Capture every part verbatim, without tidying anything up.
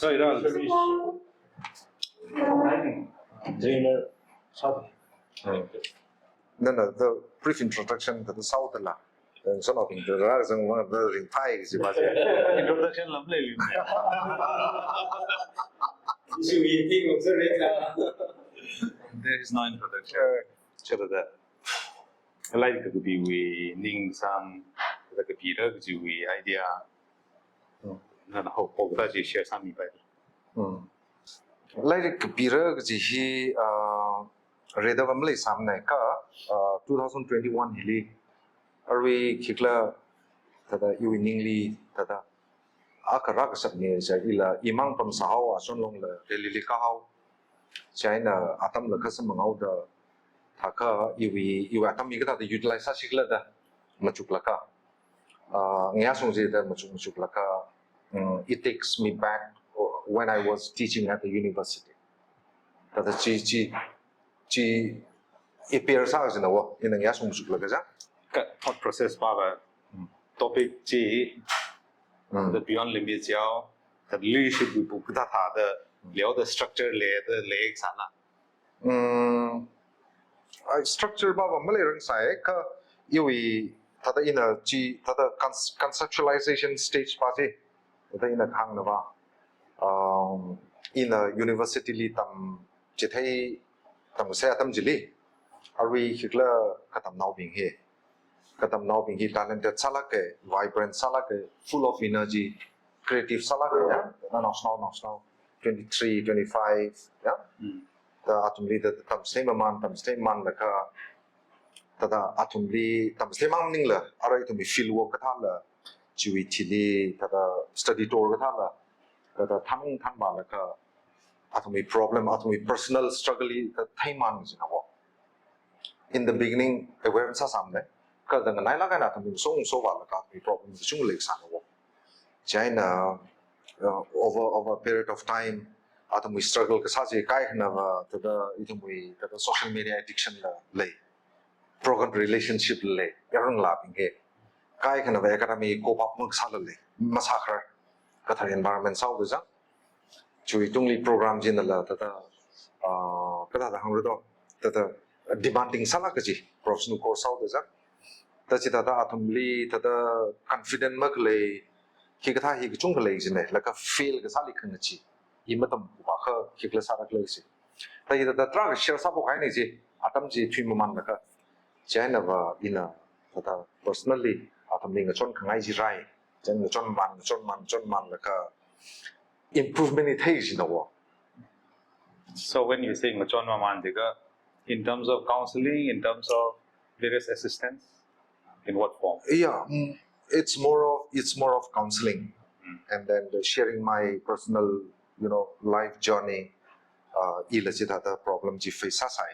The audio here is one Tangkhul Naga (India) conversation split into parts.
Sorry, wrong. Trainer. Nana the brief introduction to the South la. And so nothing to the Razang one of the ring pie is about introduction. Lovely. There is no introduction. Sure that. Like could be we ning some the computer could we idea. Nana hope that you share some by. Lairik kapira kaji hi, ah, rida vamlei samnai ka, ah, two thousand twenty-one hili arui khikla thada iwui ningli thada akha rākasakni ja ila imang pamsāhao achonlongla Delhi li kahao. Chieina atamla kasamanghaoda thakha iwui, iwui atam hi kathāda utilize sāsi khala da machuklaga. Ah, ngayā sungsi da machuk machuklaga, mm, it takes me back when I was teaching at the university. Thada chi, chi, chi, i pair sā kajina wo, ina ngayā sung machuklaga ja. Ka thought process pa ba, mm, topic chi, mm, the beyond limits yao, the leadership we book da tha the, leo the structure le, the le sana. Mm, ai structure ba ba malei rang sai ka iwui thada ina chi thada cons-, conceptualization stage pa chi thada ina khang na ba, um, ina university li tam chithei tam se atam chili arui khikla katamnaobing hi katamnaobing hi talented sālāka, vibrant sālāka, full of energy, creative sālāka, ya. Na naoshinao, naoshinao, twenty-three, twenty-five, ya. Mm. Da athumli da tamsei maman, tamsei man laga, thada athumli tamsei mang maningla, arui athumli field work kathāla, chiwui thili, thada study tour kathāla, thada thanung thanba laga, athumli problem, athumli personal struggle li, thada theiman jina wo. In the beginning, aware sāsāmana. Kha da nganailāk eina athum song so va laga athumwui problem kachungkha leisāna wo. Chieina, uh, over, over a period of time, athumwui struggle kasā chi kaikhana va, thada ithumwui, thada social media addiction la lei, broken relationship la lei, yaronglabing hi. Kaikhana va academy cope up makasāla lei, masākhar, kathar environment sāhaoda ja. Chiwui tungli program chinala thada, ah, kathāda hāngra do, thada demanding sālāk kaji professional course sāhaoda ja. Thada chithada athumli thada confident makhalei, khikathā hi kachungkha lei jina, laga fail kasāli khangachee, i matam kupa kha khikla sālāk lei chi. Thada hithada tarākha share sāpok haini chi, atam chi thui maman laga. Chieina va ina thada personally athumli ngachon khangai chi rai. Chieina ngachon man, ngachon man, ngachon man laga improvement hi thei jina wo. So when you say ngachon maman deka, in terms of counseling, in terms of various assistance, in what form? Yeah, mm, it's more of, it's more of counseling, mm, and then the sharing my personal, you know, life journey. Uh, ila chithada problem chi face sāsai.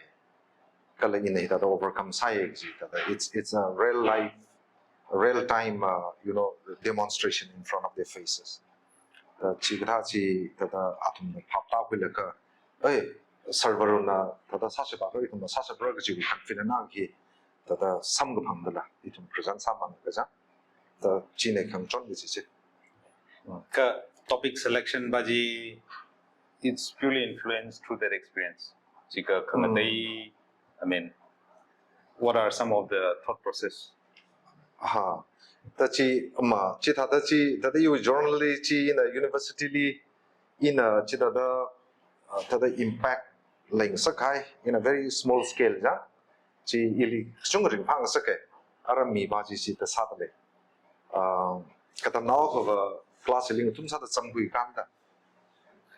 Kala ina hithada overcome sāya kaji thada. It's, it's a real life, real time, uh, you know, demonstration in front of their faces. Thada chikathā chi thada athumna phap tākhuilaga, "Ei, Sir Varun na thada sāshapa kha ithumna sāshapra," kaji confident na khi thada samkaphang dala ithum present sāman kaja. Thada china khangachon kaji chi. Mm. Ka topic selection pa chi, it's purely influenced through that experience. Chika khangatei, mm, I mean, what are some of the thought process? Ha. Thada chi, ma, chithada chi, thada iwui journal li chi ina university li, ina chithada, uh, thada impact leingasakhai, in a very small scale ja. Chi ili kachungkha ringphāngasaka, ara mi pa chi chithada sāda lei. Ah, katamnao akhava class li ngathum sāda zangkhui kanda.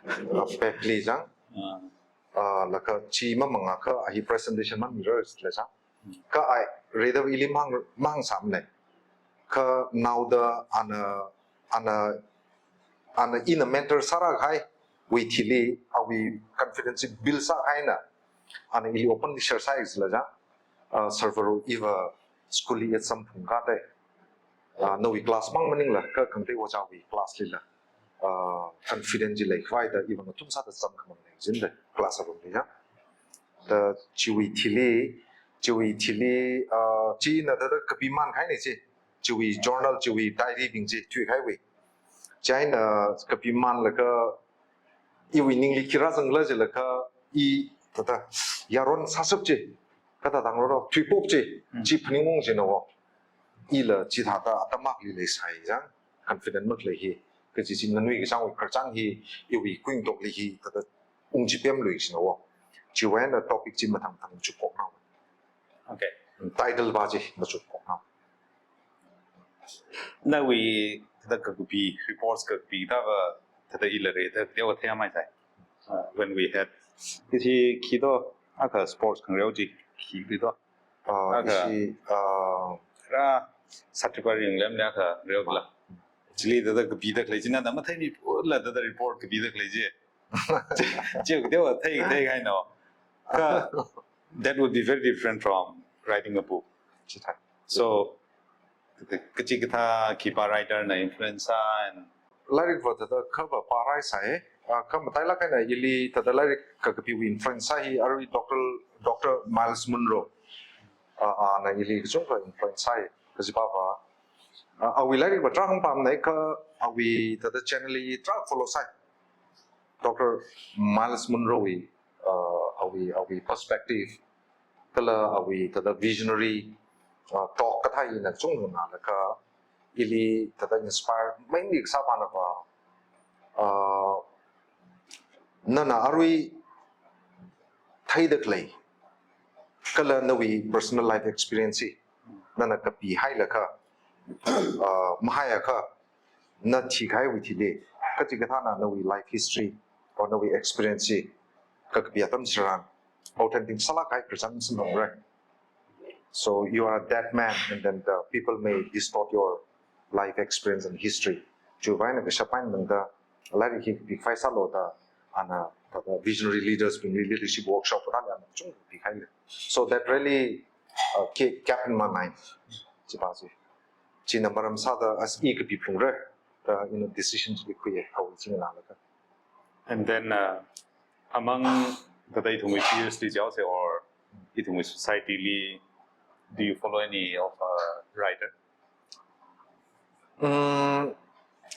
Ah, pepli jang. Ah. Ah, laga chi mamangakha a hi presentation mamira le jang. Hmm. Kha ai, rida ili mang, mang samne. Kha naoda ana, ana, ana ina mentor sāra hai, wui thili, awui confidence build sāhaina. Ana ili openly share sāi jila jang. Ah, Sir Varun iva school li exam phungkada. Ah, nawui class mang maningla, kha khangatei ojāwui class lila. Ah, confident ji leikhavai da iva ngathum sāda zangkhamang nei jinda class room li ya. Thada chiwui thili, chiwui thili, ah, china thada kapiman khai nei chi. Chiwui journal, chiwui diary bing chi, thuikhaiwui. Chieina kapiman laga iwui ningli khi rāzangla jilakha i thāda yaron sāshap chi, kathāda hāngroro, thuipop chi, Mm. chi phaningungchinao. Ila chithāda atam akhali leisai jang, confident makhalei hi, kaji chi nganuikachangwui khararchān hi, iwui kuingatokli hi, thāda ungchipemluichinao. Chiwui eina topic chi mathang mathang machukphoknao. Okay. Title va chi machukphoknao. Nawui thāda kakapi, reports kakapi thāva, thāda ila re, thāda teowa theiya maisai. Uh, when we had, ishi khi to, akha sports khangareo chi, khi khi to. Ah, Akha. ishi, ah, Ra, Satripa Ringlemli akha reokla. Chili thāda kapida khalei chi nana matheimipala thāda report kapida khalei chi. Chi, chi teowa thei, theikahaina. Kha, that would be very different from writing a book. Chithāda. So, kachikathā khipā writer na influence sā and Lairik va thāda kha va pāraisai, ah, kha matailāk eina ili thāda lairik kakapiwui influence sā hi arui Doctor, Doctor Myles Munroe, ah, ah, na ili kachungkha influence sāi, kajiva va, ah, awui lairik va tarākha hāngpamnei kha awui thāda channel hi tarākha follow sāi. Doctor Myles Munroe wui, uh, awui, awui perspective, kala awui thāda visionary, uh, talk kathā hina chungna laga ili thāda inspire mainly kasā pana va, uh, nana arui theida khalei, kala nawui personal life experience hi, nana kapihailaga, uh, mahaiakha, na thikahaiwui thili, kachikathāna nawui life history or nawui experience hi kakapi atam tharan authentic sālāk kahai khararchān samphang, right? So you are that man, and then the people may distort your life experience and history. Chiwui eina kashap eina tangda lairik hi kapikhavai sālu da, ana, thāda visionary leaders bingli leadership workshop rāli ana kachungkha pikahaili. So that really, uh, ke-, kept in my mind. Chiva chi. China maram sāda as i kapi phungra da ina decision chi khuiya, hao china laga. And then, uh, among thāda ithumwui peers li jihaosa or ithumwui society li, do you follow any of, uh, writer? Mm,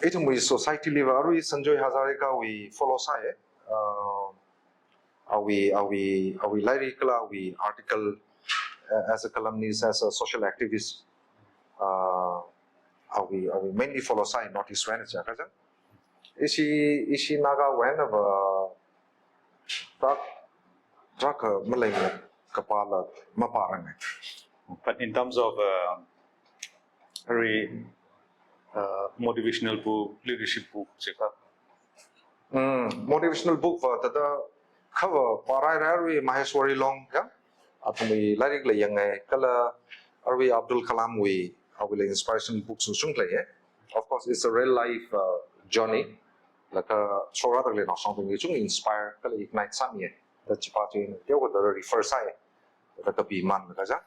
ithumwui society li va arui Sanjoy Hazarika wui follow sāi, uh, awui, awui, awui lairik kala awui article, uh, as a columnist, as a social activist, uh, awui, awui mainly follow sāi North East wui eina jiakha jang. Ishi, ishi Nagawui eina va tarākha, tarākha malei kapāla mapāranga. But in terms of, uh, very, uh, motivational book, leadership book, et cetera. Mm, motivational book va thāda kha va pāraira arui Maheshwari Long ya. Athumwui lairik la yangngai kala arui Abdul Kalam wui, awuila inspiration books kachungkha lei ya. Of course, it's a real life, uh, journey. Laga shokra tak le na shong tung chung inspire kala ignite sāmiya. Da chiva chi teowa da refer sāi. Da kapimanlaga jang.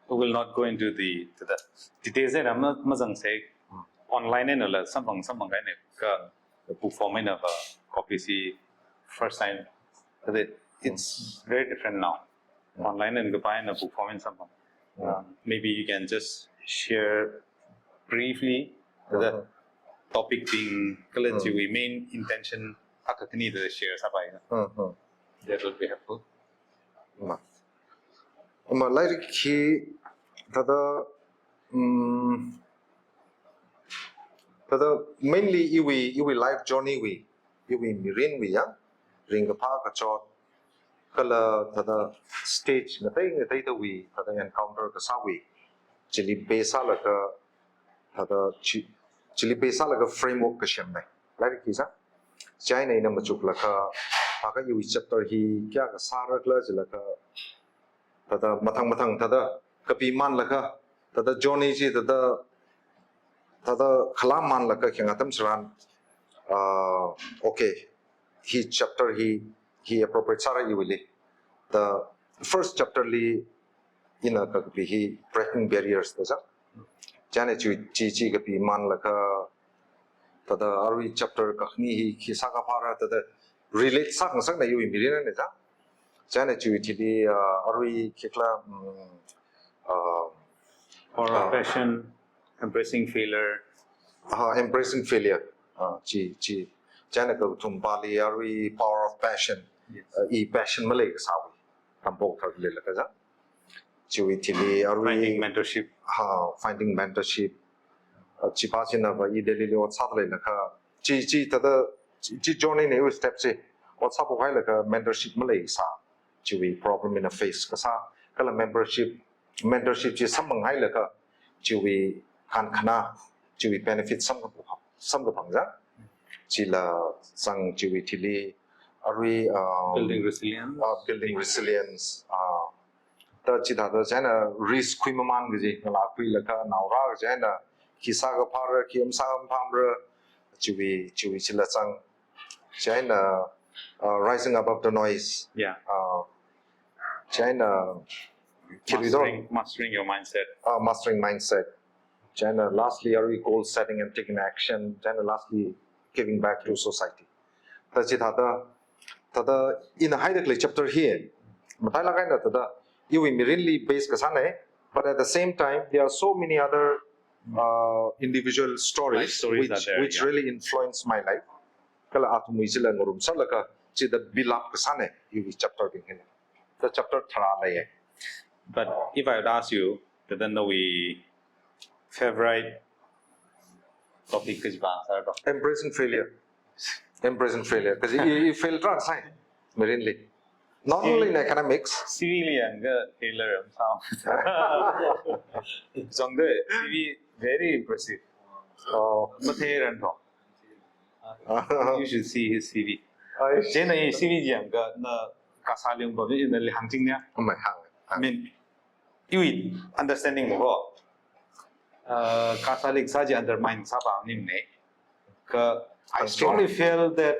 We will not go into the, to the details eina ma-, mazangsei. Hmm. Online einala samphang samphang kahaina kha book form eina va copy chi first time. But it, it's Hmm. very different now. Hmm. Online eina kapā eina book form eina samphang. Hmm. Um, maybe you can just share briefly the Hmm. topic bing kala Hmm. chiwui main intention akha khani da share sāpai. Hmm, hmm. That would be helpful. Ma. Ma lairik hi thāda, mm, thāda mainly iwui, iwui life journey wui, iwui mirinwui ya, ringkaphā kachot, kala thāda stage ngatei ngateidawui, thāda encounter kasāwui, chili base sālaga, thāda chi-, chili base sālaga framework kasemnei. Lairik hi sa. Chieina ina machuklaga, akha iwui chapter hi kayākha sārakhala jilaga, thāda mathang mathang thāda kapimanlaga, thāda journey chi thāda, thāda khalammanlaga kayākha atam tharan, ah, okay, hi chapter hi, hi appropriate sāra iwuili. The first chapter li ina kakapi hi Breaking Barriers da sa. Chieina chi, chi, chi kapimanlaga, thāda arui chapter kakhani hi khi sākaphāra, thāda relate sāngasakna iwui mirin eina sa. Chieina chiwui thili, ah, arui khikhala, mm, ah, Power of ah, Passion, Embracing Failure. Ah, Embracing Failure. Ah, chi, chi, Chieina kathum pali arui Power of Passion, Yes. uh, i passion malei kasāwui. Tampo thar leilaga chang. Chiwui thili arui Finding mentorship. Ha, finding mentorship. Uh, chi pa china va i Delhi li ot sāda leilaga. Chi, chi thāda, chi, chi journey na iwui step chi. Ot sāphokhailaga mentorship malei kasā. Chiwui problem ina face kasā. Kala membership, mentorship chi samphang hailaga. Chiwui kankhana, chiwui benefit samkaphang, samkaphang chang. Chila chang chiwui thili arui, um, Building resilience. Uh, building resilience. Uh, thāda chithāda chieina risk khuimamān kaji, ngalā khuilaga, naora kaji eina, khi sākaphāra, khi masākaphāmara, chiwui, chiwui chila chang. Chieina, uh, rising above the noise. Yeah. Uh, chieina, khi ridor- Mastering, mastering your mindset. Uh, mastering mindset. Chieina lastly, arui goal setting and taking action. Chieina lastly, giving back to society. Thāda chithāda, thāda ina haida khalei chapter hi, matailāk eina thāda, iwui mirinli base kasāna, but at the same time, there are so many other, uh, individual stories, Life stories which, are there, which yeah. Really influenced my life. Kala athumwui chila ngarumserlaga, chithāda build up kasāna, iwui chapter bing hina. The chapter tharā leiya. But if I would ask you, thāda nawui favorite topic kaji pa sāra to? Embracing failure. Embracing failure. Kaji i, i fail tarākha sāi. Mirinli. Not only in academics. C V li yangakha failure am sā. Zangda C V very impressive. Oh. Matheiran to. You should see his C V. I Chieina i C V yangakha na kasā lingpa mi nali hāngchingna. Oh my, hāng. I mean, iwui understanding ko. Uh, kasā li kasā chi undermine sāpamnimana. Kha I Hāngching. Strongly feel that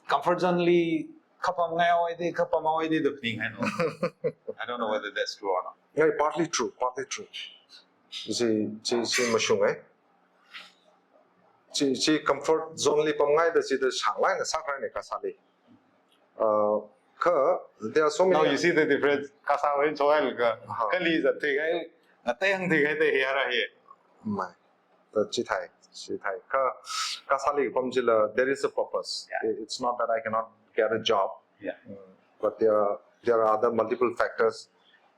comfort zone li kapamngai awai de, kapam awai de, the thing, I know. I don't know whether that's true or not. Yeah, partly true, partly true. Chi, chi, chi mashunga. Chi, chi comfort zone li pamngaida chithāda shānglāk eina sākhaina kasāli. Uh, kha, there are so many. Now you see the difference. Kasā wui chongai ka. Aha. Kali zatheikai, ngatei hāngtheikai de hiya ra hi. Mai. Thāda chithāi, chithāi. Kha, kasāli pam chila, there is a purpose. Yeah. It- It's not that I cannot get a job. Yeah. Mm, but there are, there are other multiple factors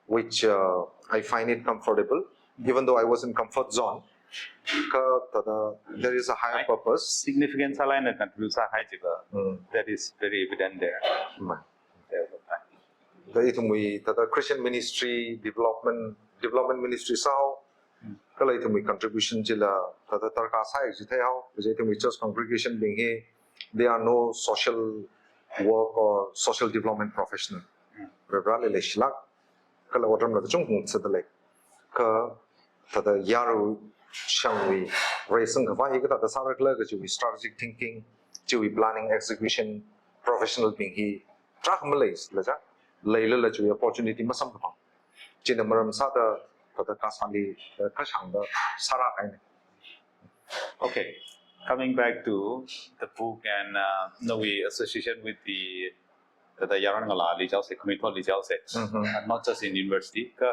which, uh, I find it comfortable, even though I was in comfort zone. Kha, thāda, there is a higher Right. Purpose. Significance sālāk eina contribute sākahai chi pa. Mm. That is very evident there. Mai. There. Thāda ithumwui, thāda Christian ministry, development, development ministry sāhao. Mm. Kala ithumwui contribution chila, thāda darkar sāi chi theihao. Kaje ithumwui church congregation bing hi, there are no social work or social development professional. Mm. Rarali leishilāk. Kala otram la kachungkha sāda lei. Kha, thāda yaruishangwui, reisang khavā hi kathāda sāra khala kajiwui strategic thinking, chiwui planning, execution, professional bing hi, tarākha maleila chang, leilala chiwui opportunity masamkaphang. China maram sāda, thāda kasāli, eh, kashāngda sāra kahaina. Okay, coming back to the book and, uh, nawui association with the, the, the Yaron Ngalāli jihaosa, commitment li jihaosa. Mhm. Uh, not just in university, kha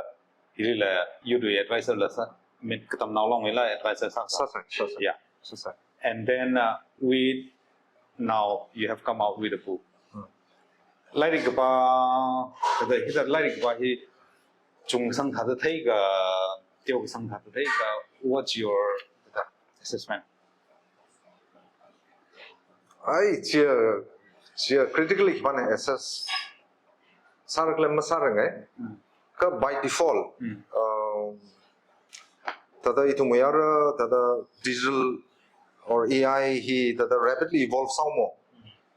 hili la, you do advisor la sā, I mean, katamnao longli la advisor sā. Sāsai, sāsai. Yeah. Sāsai. And then, uh, with, now you have come out with a book. Hmm. Lairik kapā, thāda, hithāda lairik kapā hi, chungkasang thāda theikha, teokasang thāda theikha, what's your, thāda, assessment? Ai, chia, chia critically khipāna assess sāra khala masārangai. Mm. Kha by default, Mm. um, thāda ithumwui ara, thāda digital or A I hi, thāda rapidly evolve sāhaomo.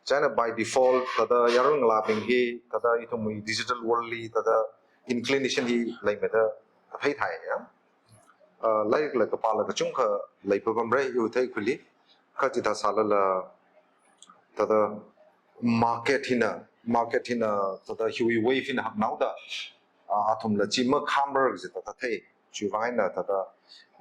China by default, thāda yaron ngalābing hi, thāda ithumwui digital world li, thāda inclination hi leimada theithai ya. Uh, lairik la kapāla kachungkha leipapamra iwui theikhuili, kha chithā sālala, thāda market hina, market hina, thāda hiwui wave hina haknaoda, uh, athumla chi makhamra kaji thāda thei, chiwui vang eina thāda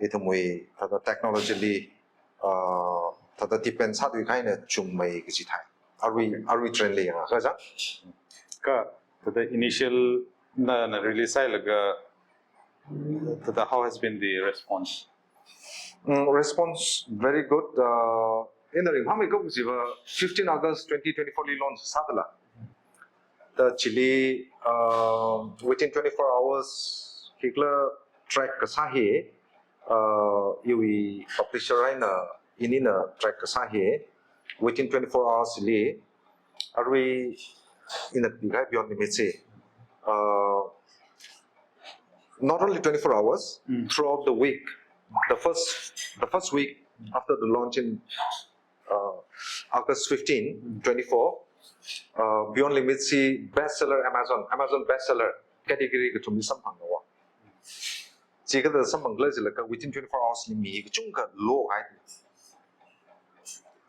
ithumwui, thāda technology li, uh, thāda depend sāthui kahaina chungmei kaji thei. Arui, arui trend li yangakha chang. Kha, thāda initial na, na release sāhailaga, thāda how has been the response? Mm, response very good. Uh, Ina ringphāmeikap kajiva fifteen August twenty twenty-four li launch sādala. Da chili, uh, within twenty-four hours, khikhala track kasā hi, uh, iwui publisher eina inina track kasā hi, within twenty-four hours li, arui ina kapikahai Beyond Limits hi, uh, not only twenty-four hours, Mm. throughout the week, the first, the first week after the launch in, uh, August fifteen, twenty-four, uh, Beyond Limits hi bestseller Amazon, Amazon bestseller category kathumli samphanghaowa. Chikathā samphangkhala jilaga within twenty-four hours li mi kachungkha lokahai.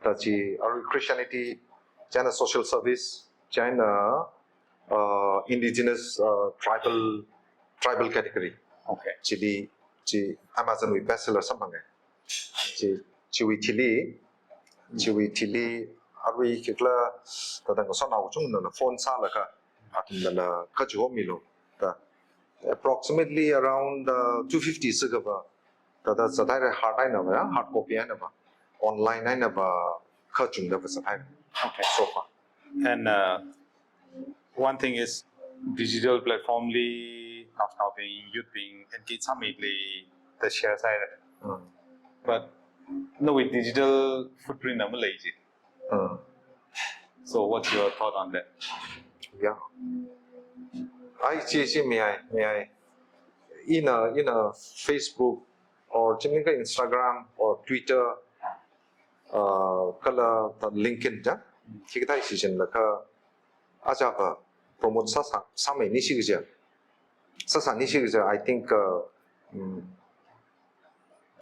Da chi arui Christianity, chieina social service, chieina, uh, indigenous, uh, tribal, tribal category. Okay. Chili, chi Amazon wui bestseller samphanga. Chi, chiwui thili, chiwui thili, arui khikhala, thāda ngasotnao kachungana phone sālaga, athumnala kachuhomilu. Da, approximately around, uh, two fifty sākava, thāda zathaira, hard einava, ya, hard copy einava, online einava, kachungdava zathaira. Okay. So far. And uh, one thing is digital platform li naoshinaobing, youth bing engage sāmeili da share sāhaira. Mm. But nawui digital footprint na malei ji. Mm. So what's your thought on that? Yeah. Ai, chi, chi, mi ai, mi ai. Ina, ina Facebook or chimningka Instagram or Twitter, uh, kala thāda LinkedIn ja. Khikathā shichinlaga achava promote sāsā, sāmeinishi kaja. Sāsānishi kaja, I think, uh, mm,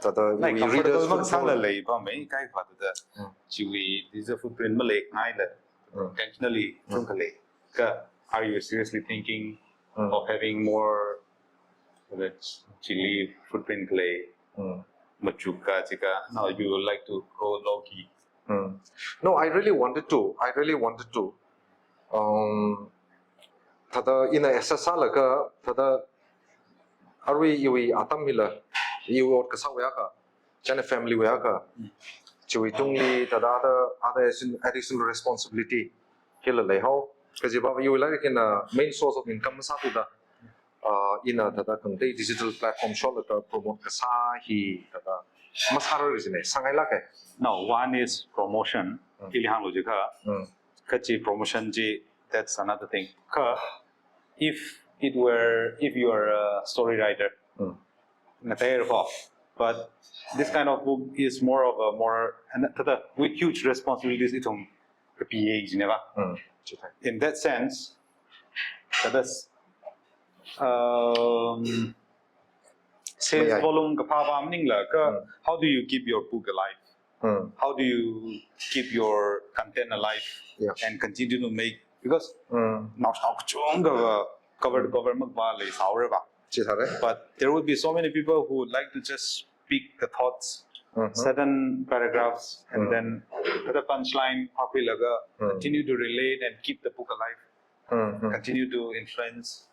thāda Nai iwui comfortable readers makasāla footprint leipamei, kaikha thāda Mm. chiwui digital footprint maleikhangaila Mm. intentionally Mm. chungkha lei. Kha, are you seriously thinking Mm. of having more, thāda chili footprint khalei, Mm. machuk kachika? No, you would like to go low key. Mm. No, I really wanted to. I really wanted to. Um, thāda ina assess sālaga, thāda arui iwui atam hila, iwui ot kasāwui akha, chieina family wui akha, chiwui tungli thāda other, other additional responsibility hila leihao. Kajiva iwui lairik hina main source of income masāthuda, uh, ina thāda khangatei digital platform sholaga promote kasā hi thāda masārar jine, sāngailāka. Now, one is promotion. Mm. Ili hānglu jikha, Mm. kachi promotion ji, that's another thing. Kha, if it were, if you are a story writer, Mm. ngateirako. But this kind of book is more of a more, and thāda with huge responsibilities ithum kapihai jineva. Mm. Chithāi. In that sense, that is, um, sales Yeah. volume kaphā maningla, kha, Mm. how do you keep your book alive? Mm. How do you keep your content alive Yeah. and continue to make? Because Mm. naoshinao kachungkhava cover to cover makavā leisāhaorava. Chithāra. But there would be so many people who would like to just pick the thoughts, Mm-hmm. certain paragraphs, and Mm. then the punchline, phākhuilaga, Mm. continue to relate and keep the book alive, Mm-hmm. continue to influence.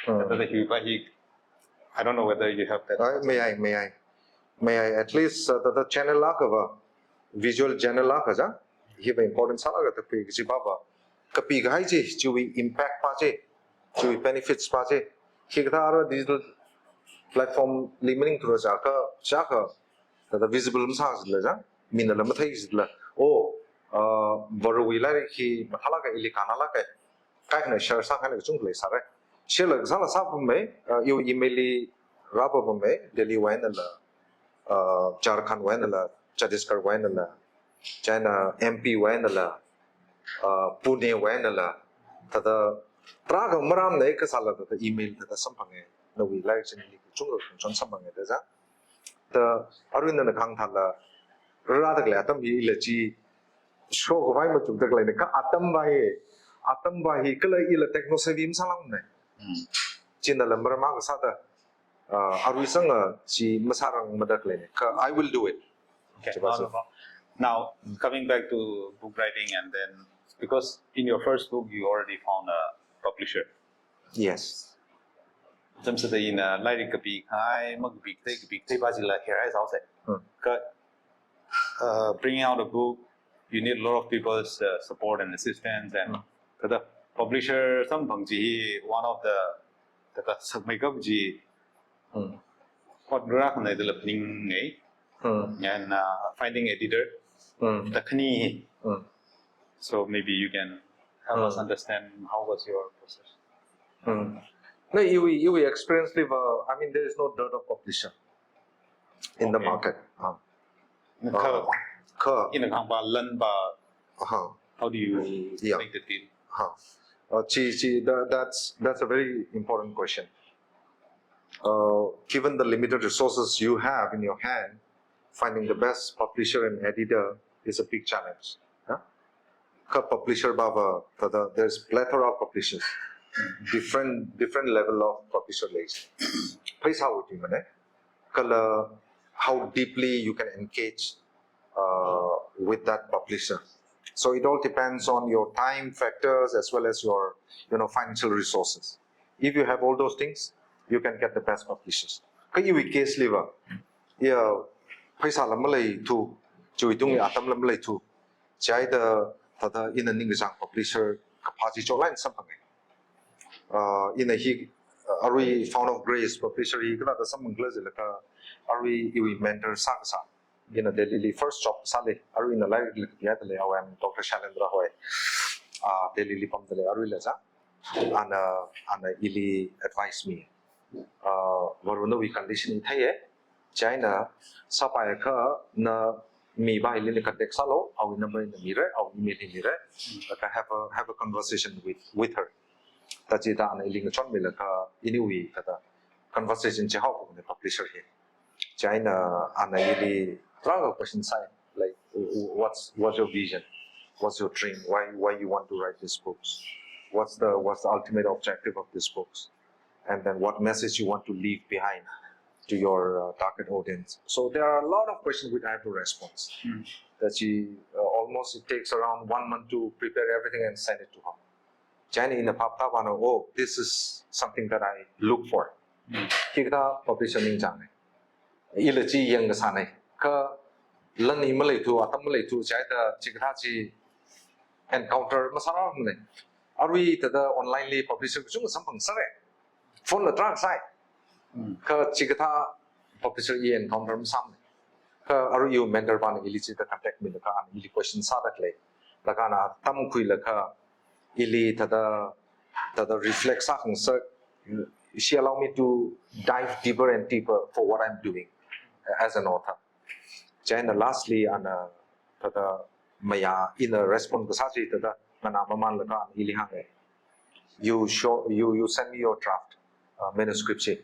Mm. Thāda hiva hi, I don't know whether you have that. Ai, mayai, mayai. Mayai, at least, uh, thāda channel akhava, visual channel akha ja, hiva important sālaga thākhui kajiva, kapikahai chi, chiwui impact pa chi, chiwui benefits pa chi, hikathā ara digital platform li maningthura jiakha, jiakha, thāda visible masā jila ja, minala mathei jila. Oh, uh, Varewui lairik hi mathālāka, ili kannalāka, kaikhana share sāngailāka kachungkha leisāra. Share la kasāla sāpamei, uh, iwui email li rāpamei, Delhi wui einala, uh, Jharkhand wui einala, Chhattisgarh wui einala, chieina M P wui einala, uh, Pune wui einala, thāda tarākha maram nei kasāla thāda email thāda samphanga, nawui lairik chili kachungkha kachon samphanga da ja. Da arui nana kahāng thāla, rāda khalei atam hila chi, shokhavai machukda khaleina, kha atam va hi, atam va hi, kala ila techno savvy masālākmana. Mm. Chinala maram akha sāda, uh, arui sanga chi masārangmada khaleina. Kha I will do it. Okay, Chiva no, so. No, no. Now, coming back to book writing, and then, because in your first book, you already found a publisher. Yes. Tamsada ina lairik kapikahai, makapikathei, kapikathei pa chila herai sāhaosa. Hmm. Kha, uh, bringing out a book, you need a lot of people's uh, support and assistance, and Mm. thāda publisher samphang chi hi one of the thāda sakmeikap chi Mm. hotngarak nai dala phaningngai, Mm. and uh, finding editor Mm. thāda khani hi. Mm. So maybe you can help us Mm. understand how was your process. Mm. No, iwui, iwui experience li va, I mean, there is no dearth of publisher in the Okay. market. Uh, Kha, kha, ina khangpa lanpa, uh, how do you Yeah. make the deal? uh, uh, chi, chi, that, that's, that's a very important question. Uh, given the limited resources you have in your hand, finding the best publisher and editor is a big challenge. Huh? Kha publisher va va, thāda, there's plethora of publishers, different different level of publisher lei. Pheisāwui tuimana, kala how deeply you can engage uh, with that publisher. So it all depends on your time factors as well as your, you know, financial resources. If you have all those things, you can get the best publishers. Kha iwui case li va, ya, pheisāla maleithu, chiwui tungli atamla maleithu, chieina thāda ina ningkachāng publisher kaphā chi chotlaga samphanga. Uh, ina hi, uh, arui Fount of Grace publisher hi kathāda samphangkhala jilaga, arui iwui mentor sākasā, ina Delhi li first job sālei, arui ina lairikla kapihaidalei, awui Doctor Shailendra Roy. Uh, Delhi li pamdalei, aruila chang, ana, ana ili advice mi. Uh, Varuna, nawui condition hi theiya, chieina sāpaiakha na mi va hili contact sālu, awui number ina mira, awui email hi mira, laga have a, have a conversation with, with her. Thāda chieina ana ili ngachonmilaga iniwui thāda conversation chi haophokna publisher hi. Chieina ana ili tarākha question sāi, like, w-, w-, what's, what's your vision? What's your dream? Why, why you want to write these books? What's the, what's the ultimate objective of these books? And then what message you want to leave behind to your uh, target audience? So there are a lot of questions which I have to respond. Mm. Thāda chi, uh, almost it takes around one month to prepare everything and send it to her. Chieina ina phap tāpana, oh, this is something that I look for. Mm. Hikathā publisher ningchānga. Ila chi yangkasāna. Kha lan hi maleithu, atam maleithu, chieina chikathā chi encounter masārarmana. Arui thāda online li publisher kachungkha samphangsāra. Phone la tarākha sāi. Mm. Kha chikathā publisher i encounter masāmana. Kha arui iwui mentor vana ili chithāda contact milaga ana ili question sādalei. Laga ana atam khuilaga ili thāda, thāda reflect sākhangasak, she allow me to dive deeper and deeper for what I'm doing as an author. Chieina lastly ana thāda maya ina respond kasā chi thāda nganā mamanlaga ana ili hānga. You show, you, you send me your draft, uh, manuscript chi.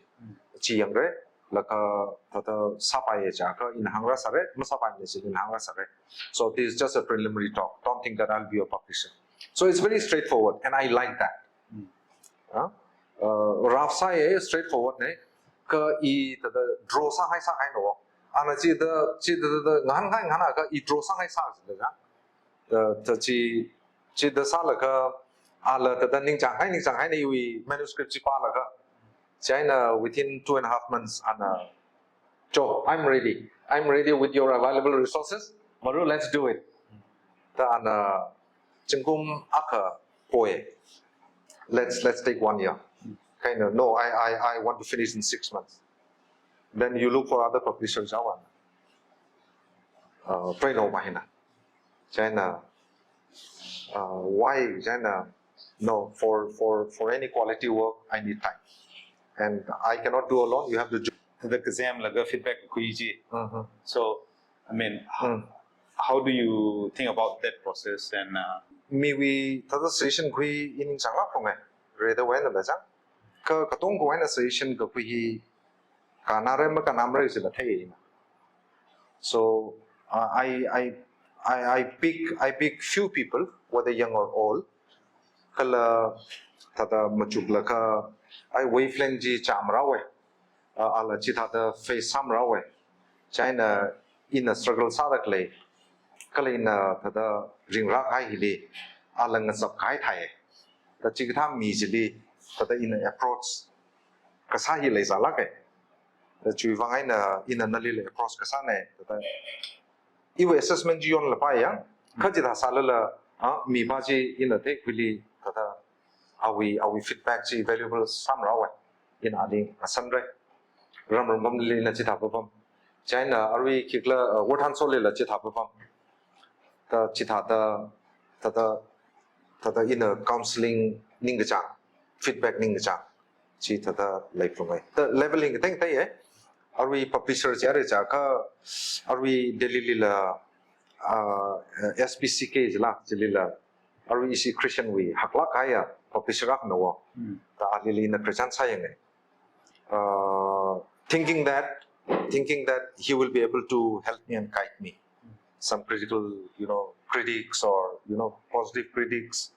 Chi yangra, laga thāda sāpaiya chiakha ina hāngrāsāra, masāpaimana jila ina hāngrāsāra. So this is just a preliminary talk. Don't think that I'll be your publisher. So it's very straightforward, and I like that. Mm. Huh? Uh, rough sāya, straightforward na. Kha i thāda draw sāhai sāhaina. Ana chithāda, chithāda, thāda ngahānhai ngahānakha i draw sāhai sāsila. Thāda chi, chithāda sālaga, ala thāda ningchānghai, ningchānghaina iwui manuscript chi pālaga. Chieina within two and a half months, ana, "Cho, I'm ready. I'm ready with your available resources. Maru, let's do it." Thāda ana zingkum akha poi. Let's, let's take one year. Kind of, no, I, I, I want to finish in six months. Then you look for other publishers, awan. Uh, pray no mahina. Chieina, uh, why, chieina, no, for, for, for any quality work, I need time. And I cannot do alone, you have to jo- Thāda kazemlaga feedback khuichi. So, I mean, how, Mm. how do you think about that process? And uh, Miwui thāda suggestion khui i ningchānglāk phunga. Reda wai na la chang. Kha katongawui eina suggestion kakhui hi kannāra makannāmara jila theina. So, uh, I, I, I, I pick, I pick few people, whether young or old. Kala thāda machuklaga, I wavelength chi chāmrāwa. Uh, ala chithāda face sāmrāwa. Chieina ina struggle sādalei. Kala ina thāda ringrākahai hili, ala ngachapkahai thāi. Thāda chikathā mi chili, thāda ina approach kasā hi leisālāka. Thāda chiwui vang eina ina nalila approach kasāna. Thāda iwui assessment chi yonlapai ya. Kha chithā sālala, ah, mipā chi ina theikhuili thāda awui, awui feedback chi valuable sāmara wai. Ina ali ngasanra. Ramram pamlila chithā papam. China arui khikhala, uh, Wothansolila chithā papam. Thāda chithāda, thāda, thāda ina counseling ningkachāng, feedback ningkachāng. Chi thāda leiphalungai. Thāda level hi kateng tei e. Arui publisher chi arui chakha, arui Delhilila, uh, S P C K jila, chilila. Arui ishi Christian wui haklāk kahaiya publisher akhana wo. Hmm. Thāda alili ina khararchan sāyanga. Uh, thinking that, thinking that he will be able to help me and guide me. Some critical, you know, critics or, you know, positive critics,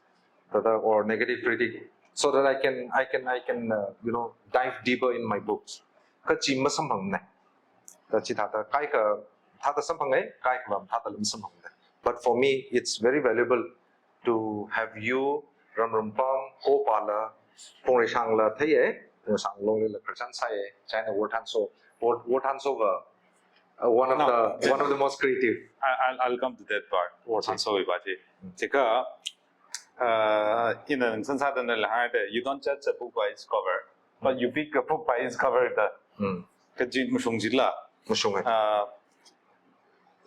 thāda, or negative critic, so that I can, I can, I can, uh, you know, dive deeper in my books. Kha chi masamphangmana. Thāda chithāda kaikha, thāda samphanga, kaikha mathāda masamphangmana. But for me, it's very valuable to have you, Ramram pam, Kopala, Phungreishangla theiya, Phungreishang Longlila khararchan sāya, china Wothanso, Wot-, Wothanso va, uh, one of No. the, one of the most creative. I, I'll, I'll come to that part. Wothanso va chi. Chikha, uh, ina ngasan sāda nala hāngda, you don't judge a book by its cover, but you pick a book by its cover da. Hmm. Kaji mashung jila. Mashung ai. Uh,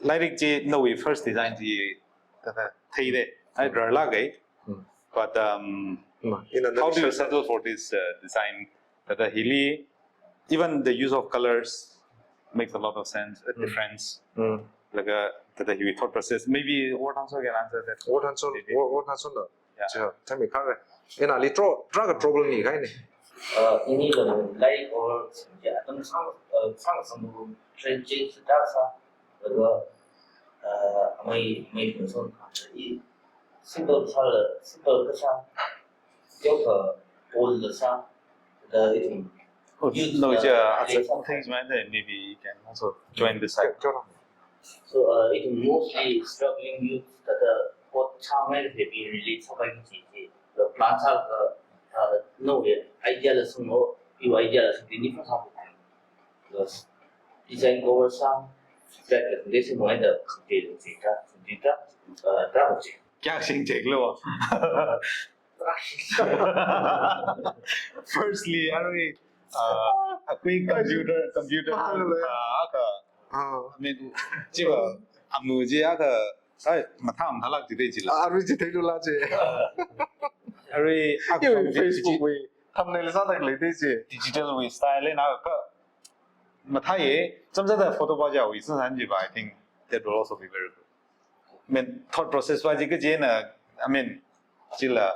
lairik chi nawui first design chi thāda theida. Ai rarlāka. Hmm. But, um, Ma, ina how do you nali settle for this, uh, design? Thāda hili, even the use of colors makes a lot of sense, a Hmm. difference. Hmm. Laga, thāda hiwui thought process. Maybe Wothanso can answer that. Wothanso, Maybe. Wo-, Wothansola. Yeah. Chi, tami kare. Ina ali tro, draga trouble mi kahaina. Uh, ini lo lairik or ya, atam sang, uh, sang sang trend change da sa. Laga, uh, amei, amei pun son, i simple sāla, simple kasā, yoka bold la sā, the, ithum Oh, use, no, uh, yeah, as a lace context, man, then maybe you can also join this side. Sure, sure. So, uh, ithum mostly struggling youth thāda pot chāngai heavy relate sāpai chi chi. The plan sāka, uh, no, yeah, idea la sung no, you idea la sung ni fa sā. Plus, design cover sā, feedback la sung, this is why the computer, computer, uh, that was it. Kya sing check lo. Firstly, arui, uh, akui computer, computer, Ah, uh, aka, Ah. I mean, chiva, amu ji aka, ai, mathā mathālāk ji dei jila. Arui ji theilu la ji. Arui, aka Yo, computer Facebook digi-, wui thumbnail sāda lei dei ji. Digital wui style na ka, mathāya, chāmsāda photo pa ja wui san san ji ba, I think that will also be very good. I mean, thought process pa ji kajina, I mean, jila.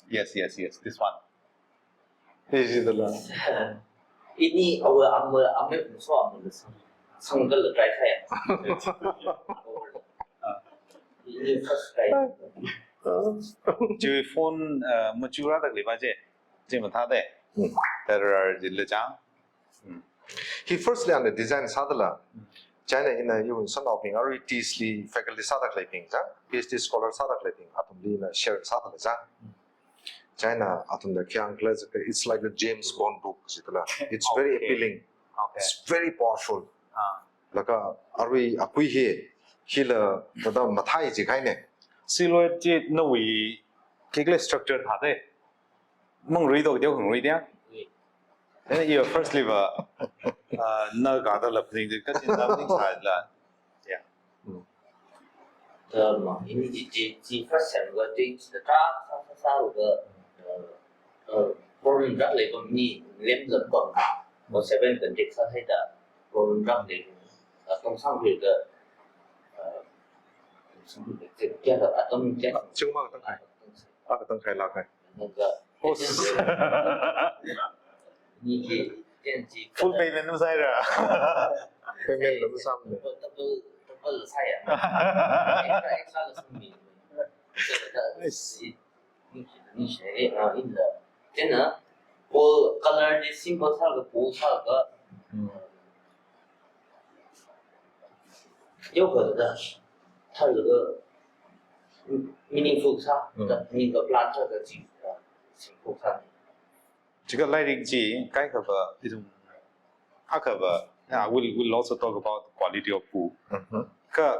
Yes, yes, yes, this one. Hi ji dala. Ini our, our, our, so our, sang, sang dala try saya. Ini first try. Ji phone, uh, mature da kali ba je. Ji mathāda. Hmm. There are ji le jang. Hmm. Hi firstly ana design sādala. Hmm. China ina yun sanaobing R E Ts li faculty sāda khaleibing ja, P H D scholar sāda khaleibing, athumli ina share sādala ja. Hmm. China athumna kyang khala, it's like a James Bond book, jitala. It's very Okay. appealing. Okay. It's very powerful. Ah. Laga arui akui hi, hila thāda mathāi ji kahaina. Silhouette ji nawui khikhala structure thāda. Mangrui dok deo ngrui dia. Ui. Then your first lever, uh, na ga da la pning de ka tin na pning sa la. Yeah. Mm. The ma, ini ji, ji, ji first sem ga ji, ji ta, sa, sa, sa, ga, uh, uh, problem rak lei bam ni, lem lem bam. Mo seven kan dik sa hai da, problem rak lei, uh, tong sang hui ga, uh, tong sang hui ga, kya da, uh, tong kya. Chung ma tong kai. Ah, tong kai la kai. Full payment na sai ra. Payment na sai ra. Double, double sai ya. Extra, extra la sum ni. Nice. Ni shi, ni shi, eh, ah, in the. Then, uh, bold color, the simple sa ga, bold sa ga. Hmm. Yau ga da, thālaga meaningful sā, Mm. da meaning ga plan sā ga chi, uh, simple sā. Chikha lairik chi, kaikha va, ithum, akha va, yeah, we'll, we'll also talk about the quality of book. Mm-hmm. Kha,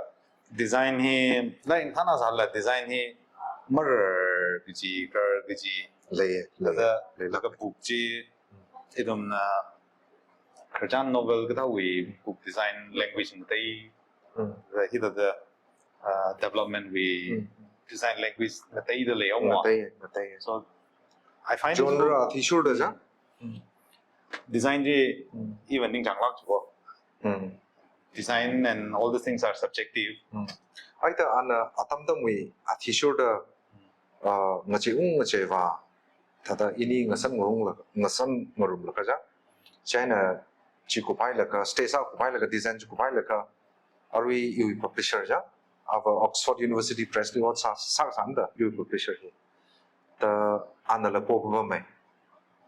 Design hi, like, thana sāla design hi, marar kaji, kar kaji, Lei, lei. thāda, Lei. laga book chi, ithumna, khararchan novel kathāwui book design language ngatei, Mm. the, hithāda, uh, development wui Mm. design language ngateida leiya mo. Ngatei, ngatei. So, I find Genre athishurda ja. design chi, Mm. even ningchānglāk chi ko. Mm. Design and all these things are subjective. Aita ana atam atamwui athishurda, uh, ngachei ung ngacheiva, thāda ini ngasan ngarumla, ngasan ngarumlaga ja. China chi kuphailaga, stage sā kuphailaga, design chi kuphailaga, arui iwui publisher ja, ava Oxford University Press li ot sā, sā sāda iwui publisher hi. Thāda anala po pamai.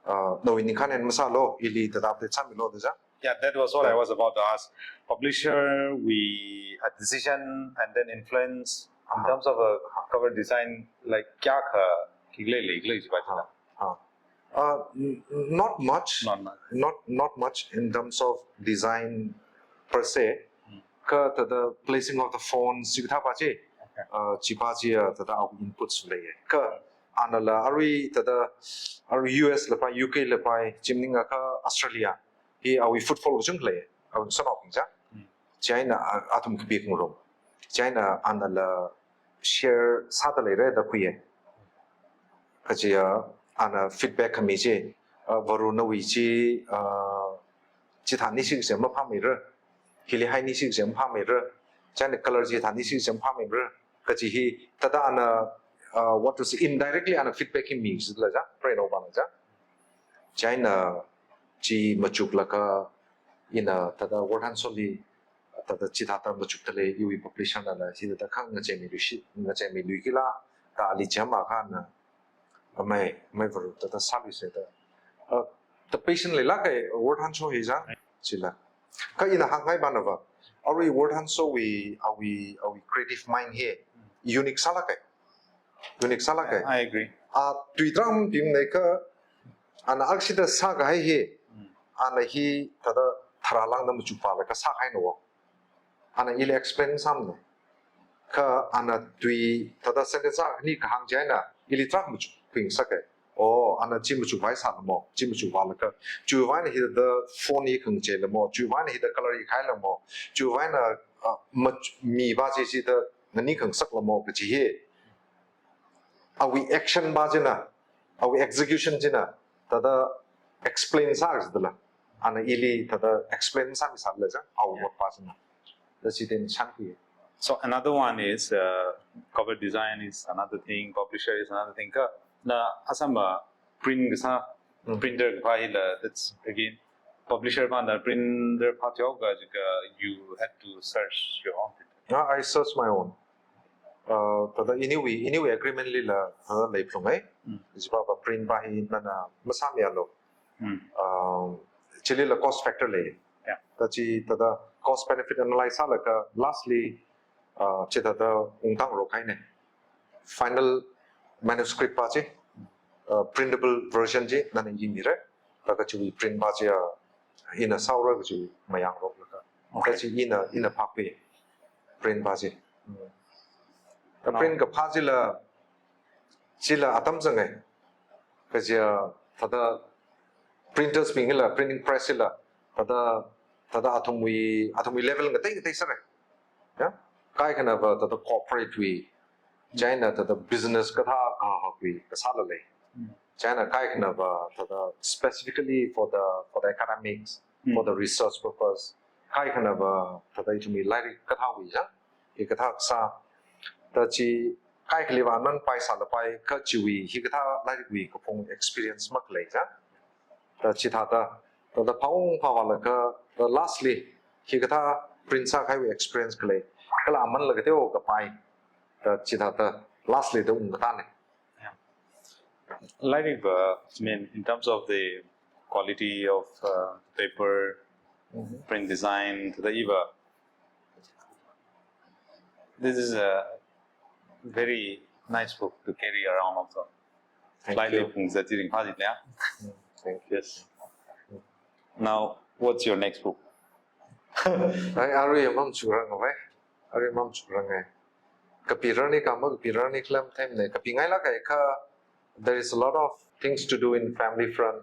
Uh, nawui ningkhān eina masālu, ili thāda update sāmilu da ja. Yeah, that was what I was about to ask. Publisher wui a decision and then influence in terms of a cover design, like, kayākha khalei lei, khalei chi ba chila. Uh, n- not much, Not much. not not much in terms of design per se. Kha thāda placing of the fonts, chi kathā pa chi, uh, chi pa chi, uh, thāda awui inputs lei. Kha anala arui thāda, arui U S la pa, U K la pa, chi maningakha Australia hi awui footfall kachungkha lei, awui sanop ja. China, uh, athum kapi ngarum. China anala share sāda leira da khuiya. Kaja, uh, ana feedback khami chi, uh, Varun nawui chi, uh, chithānisi kaji maphāmeira. Hili hainisi kaji maphāmeira. China color chithānisi kaji maphāmeira. Kaji hi, thāda ana, uh, what to say, indirectly ana feedback hi mi jila ja, preno bana ja. China chi machuklaga ina thāda World Hands On li, thāda chithāda machukda lei, iwui publisher nala, hithāda khangachei miluishi, ngachei miluikila, thāda ali chama khana, amai, amai Varun thāda sāluisei da. Uh, the patient leilāka, World Hands On hi ja, chila. Kha ina hāngngai bana va, arui World Hands On wui, awui, awui creative mind hi, unique sālāka. Unique sālāka. I agree. A tui tram pim nei kha, ana akshida sākahai hi, ana hi thāda tharā lāngda machuk pālaga sākahaina wo. Ana ili explain sāmana. Kha ana tui thāda sentence ani kahāng china, ili tram machuk ping sāka. Oh, ana chi machuk vai sāna mo, chi machuk vālaga. Chiwui vaina hithāda font hi khangachei la mo, chiwui vaina hithāda color hi khaila mo, chiwui vaina, uh, mach-, mi pa chi chithāda ngani khangasak la mo, kaji hi. Awui action pa china, awui execution china, thāda explain sā jidala. Ana ili thāda explain sāmi sāla ja, awui work pa china. Thāda chithāda chānkhui. So another one is, uh, cover design is another thing, publisher is another thing. Kha na asam, uh, print kasā, Mm. printer kaphā hila, that's again, publisher pāna printer phāthuihaoakha, you had to search your own printer. Ah, I search my own. Uh, thāda iniwui, iniwui agreement lila, thāda leiphalungai. Mm. Jipa pa print pa hi nana masāmialu. Mm. Um, chilila cost factor lei. Yeah. Thāda chi thāda cost benefit analyze sālaga lastly, uh, chithāda ungtang rok haina. Final manuscript pa chi, uh, printable version chi nana yimira. Laga chiwui print pa chi, uh, ina sāra kaji mayāngroklaga. Okay. Kaji ina, ina phākhui print pa chi. Mm. Ka No. Print kaphā chila, chila atam zangai. Kaja, thāda printers bing hila, printing press hila, thāda, thāda athumwui, athumwui level ngatei ngatei sāra. Ya? Kaikhana va thāda corporate wui, china thāda business kathā kahak wui kasāla lei. Mm. China kaikhana va thāda specifically for the, for the academics, Mm. for the research purpose. Kaikhana va thāda ithumwui lairik kathāwui ja, hi kathā kasā. Thāda chi kaikhali va nana pai sālapai, kha chiwui hi kathā lairikwui kaphung experience makhalei ja. Thāda chithāda, thāda phāung phāvālaga, thāda lastly, hi kathā print sākahaiwui experience khalei, kala aman laga teo kapai, thāda chithāda lastly thāda ungkatāna. Lairik va, I mean, in terms of the quality of, uh, paper, Mhm. print design, thāda iva, this is a very nice book to carry around also. Thank Lairik you. phungzat chi ringphā jitna. Mm, thank you. Yes. Now, what's your next book? Ai, arui amam churang vai. Arui mamachukrange. Kapirarni kha makapirar nikhala matheimane. Kapingailāke kha, there is a lot of things to do in family front.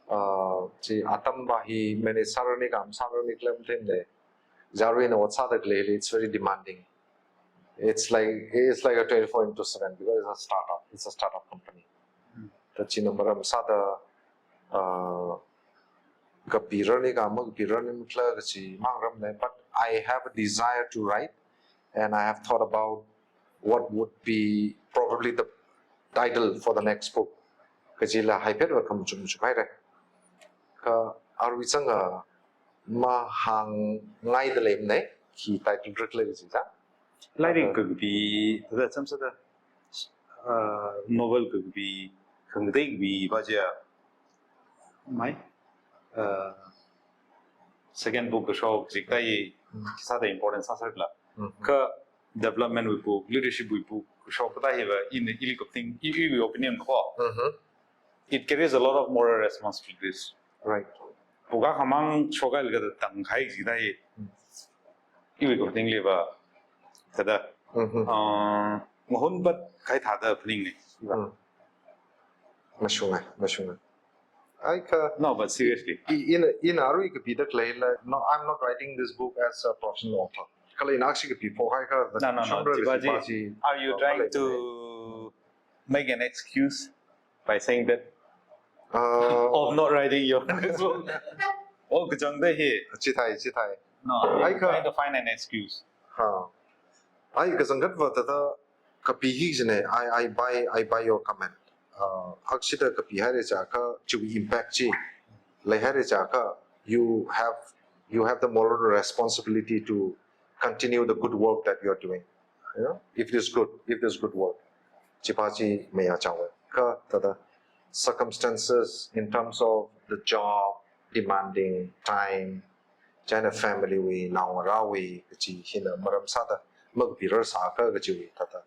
Uh, chi atam va hi manage sārarni kha masārarni khala matheimane. Jarui na ot sāda khaleili, it's very demanding. It's like, it's like a twenty-four into seven because it's a startup. It's a startup company. Hmm. Thāda china maram sāda, uh, kapirarni kha makapirarni makhala kachi mangaramne, but I have a desire to write, and I have thought about what would be probably the title for the next book. Kachila haipet va khamachuk machukhaire. Kha arui zanga mahāngngaida leimane, khi title rik le kachi zang. Lairik, uh, kapi, thāda samsāda, uh, novel kapi, khangatei kapi va chiya. Mai, uh, second book kashok jiktai, hmm, khisāda important sāsālala. Hmm. Kha development wui book, leadership wui book kashok kathā hiva, in ili kapting, i, iwui opinion ko. Mm-hmm. It carries a lot of moral responsibilities. Right. Book akhamang shokhailaga tangkahai jiktai. Hmm. Iwui kaptingli va, thāda, mm-hmm, uh, mahon pat kahai thāda phaningne. Hmm. Mashunga, mashunga. Ai kha, no, but seriously, i, ina, ina arui kapida khaleila, no, I'm not writing this book as a professional author. Kala ina akhashi kapiphok hai kha, no, no, no, shongdra chiva kachi chi, chi, are you, uh, trying to make an excuse by saying that, uh, of not writing your next book? Oh, kachangda hi. Chithai, chithai. No, ai kha, trying to find an excuse. Ha. Ai kachangkhat va thāda kapi hi jine, I, I buy, I buy your comment. Uh, akshida kapihaire chiakha, chiwui impact chi leihaire chiakha, you have, you have the moral responsibility to continue the good work that you're doing. You know, if it is good, if it is good work. Chiva chi maya changwe. Kha thāda circumstances in terms of the job, demanding time, china family wui, naongarāwui, kachi hina maram sāda makapirar sākha kachiwui thāda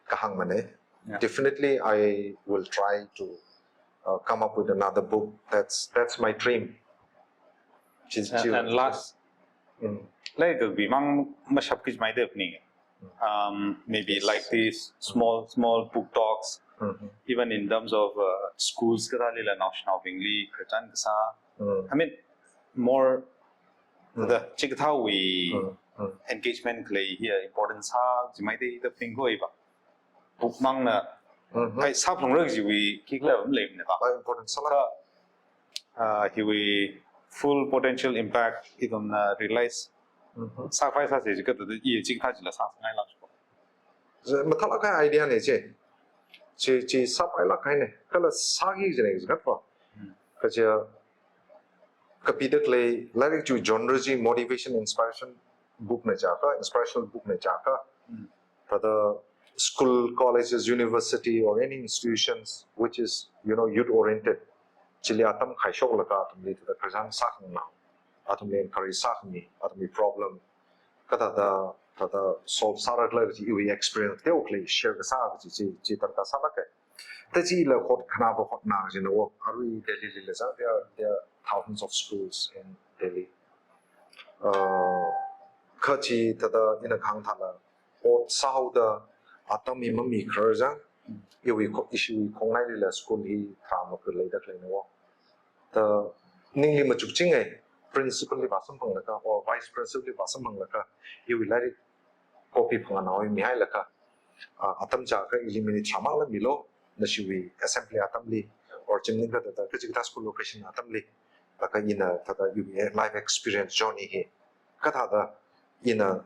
kahāngmane. Yeah. Definitely, I will try to, uh, come up with another book. That's, that's my dream. Chi, and, chi, and last, mm, like, uh, bimang mashap kich mai dep ni. Mm. Um, maybe, yes, like these small, small book talks, mm-hmm, even in terms of, uh, schools, kathālila naoshinaobingli khararchan kasā. Mm. I mean, more, mm, the chikathāwui, mm, mm, engagement khalei hiya important sā, jimaide da phaning kho iva. Book mangna, mm-hmm, ai sāphalungra kajiwui khikhala maleimane va. Vai important sālāk. Kha, uh, hiwui full potential impact ithumna realize, mm-hmm, sākhavai sāse jikha thāda i chikathā chila sāngailāk ko. Mathālāk kahai idea ne chi. Chi, chi sāpailāk kahaine. Kala sāki jine jikha va. Hmm. Kaja kapida khalei lairik chi genre chi motivation, inspiration book na chiakha, inspirational book na chiakha. Hmm. Thāda school, colleges, university, or any institutions which is, you know, youth oriented, chili atam khaishoklaga athumli thāda khararchan sākhanganao, athumli encourage sākhami, athumli problem, kathāda, thāda solve sārakhala kaji iwui experience teokha share kasā kaji chi, chi darkar sālāke. Thāda chila hot khanāva hotna kajina wo, arui Delhilila zang, there are, there are thousands of schools in Delhi. Uh, kha chi thāda ina kahāng thāla, ot sāhaoda atam hi mamikharar zang, iwui kho-, ishiwui khongnailila school hi tharā makhalei da khaleina wo. Thāda ningli machukchinga, principal li vāsamphanglaga, or vice principal li vāsamphanglaga, iwui lairik copy phangānao hi mihailaga, ah, atam chiakha ili minute tharā mangla milu, nashiwui assembly atamli, or chimningkha thāda, kachikathā school location atamli, laga ina thāda iwui life experience journey hi kathāda ina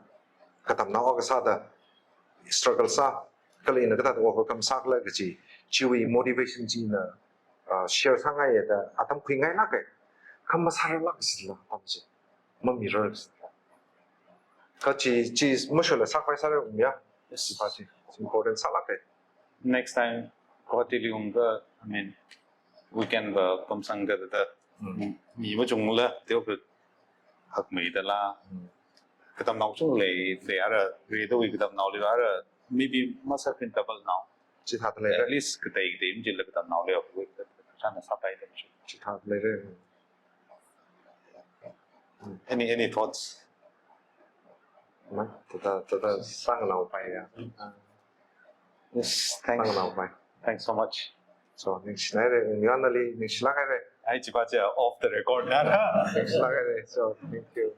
katamnao akha sāda struggle sā, kala ina kathāda overcome sākhala kaji, chiwui motivation chi ina, ah, share sāngaiya da atam khuingailāke. Kha masārarlāk sila atam chi. Mamirar sila. Kha chi, chi mashola sākhavai sāra ungya. Yes. Chi pa chi, chi important sālāke. Next time, Guwahati li ungkha, I mean, weekend va pamsangkha thāda, mm, mi machungla, teokha hakmeida la. Mm. Katamnao chunglei, lei ara, redawui katamnaoli ara, maybe must have been double now. Chithāda leira. At least katei katei machila katamnaoli, khararchan sāpaida machu. Chithāda leira. Any, any thoughts? Na, thāda, thāda sānganao pai ya. Yes, thanks. Sānganao pai. Thanks so much. So, ningshinaire, niyānali, ningshilāk haire. Ai, chipa chia off the record na. Ningshilāk haire. So, thank you.